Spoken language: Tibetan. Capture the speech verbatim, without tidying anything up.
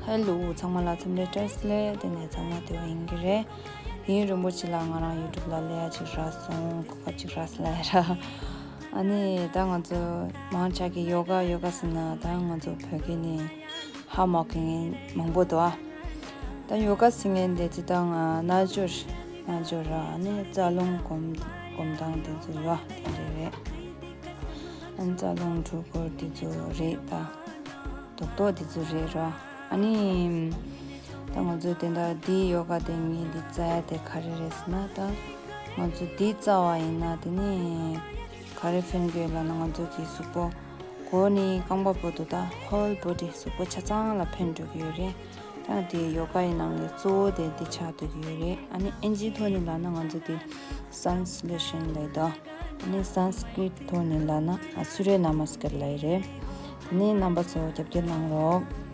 ཧེ་ལོ། ཚང་མ་ལ་འཚམས་འདྲི་བཀྲ་ཤིས་བདེ་ལེགས། དེ་ནས་ཚང་མ་བདེ་བོ་ཡིན་གྱི་རེད། ཡུན་རིང་པོ་ཅིག་ལ་ང་རང་ཡུ་ཊུབ་ལ་ལས་ཡ་ཅིག་རག་སོང་། གོ་སྐབས་ཅིག་རག་སོང་ལ་ཡ་ར། ཨ་ནི་ད་ང་ཚོ་མང་ཆེ་གི་ཡོ་ག་ཡོ་ག་ཟེར་ན་ད་ང་ཚོ་བོད་སྐད་ནས་ཧ་མ་གོ་མཁན་མང་པོ་འདུག་ཨ། ད་ཡོ་ག་ཟེར་མཁན་དེ་ཅི་ད་ང་རྣལ་འབྱོར་རྣལ་འབྱོར་ར། ཨ་ནི་རྩ་རླུང་སྒོམ་སྒོམ་སྟངས་དེ་ཚོ་ཡོད་དེ་འདྲ་རེད། ཨ་ནི་རྩ་རླུང་འཁྲུལ་འཁོར་དེ་ཚོ་རེད། ད་རྡོག་རྡོག་དེ་ཚོ་རེད་ར། ཨ་ནི་ད་ང་ཚོ་དེ་འདྲ་འདི་ཡོ་ག་དེ་ངས་འདི་རྩ་ཡ་དེ་ག་རེ་རེད་ཟེར་ན། ད་ང་ཚོ་འདི་རྩ་བ་ཡིན་ན་དེ་ནི་ག་རེ་ཕན་གྱི་ཡོད་ལབ་ན། ང་ཚོ་གི་གཟུགས་པོ་མགོ་ནས་རྐང་པ་བར་དུ་ད་ཧོལ་བོ་ཌི་གཟུགས་པོ་ཆ་ཚང་ལ་ཕན་འགྲོ་གི་ཡོད་རེད། ད་དེ་ཡོ་ག་ཡི་ནང་ནས་གཙོ་བོ་དེ་འདི་ཆགས་བསྡད་ཀྱི་ཡོད་རེད། ཨ་ནི་ཨིན་ཇིའི་ཐོག་ནས་ལབ་ན་ང་ཚོ་དེ་སན་སི་ལེ་ཤན་ལབ་ཡོད་དོ། ཨ་ནི་སན་སི་ཀྲིཏ་ཐོག་ནས་ལབ་ན་ཨ་སུ་རྱ་ན་མ་སི་ཀར་ལབ་ཡོད་རེད། དེ་ནས་རྣམ་པ་ཚོ་རྒྱབ་སྐྱོར་གནང་རོགས།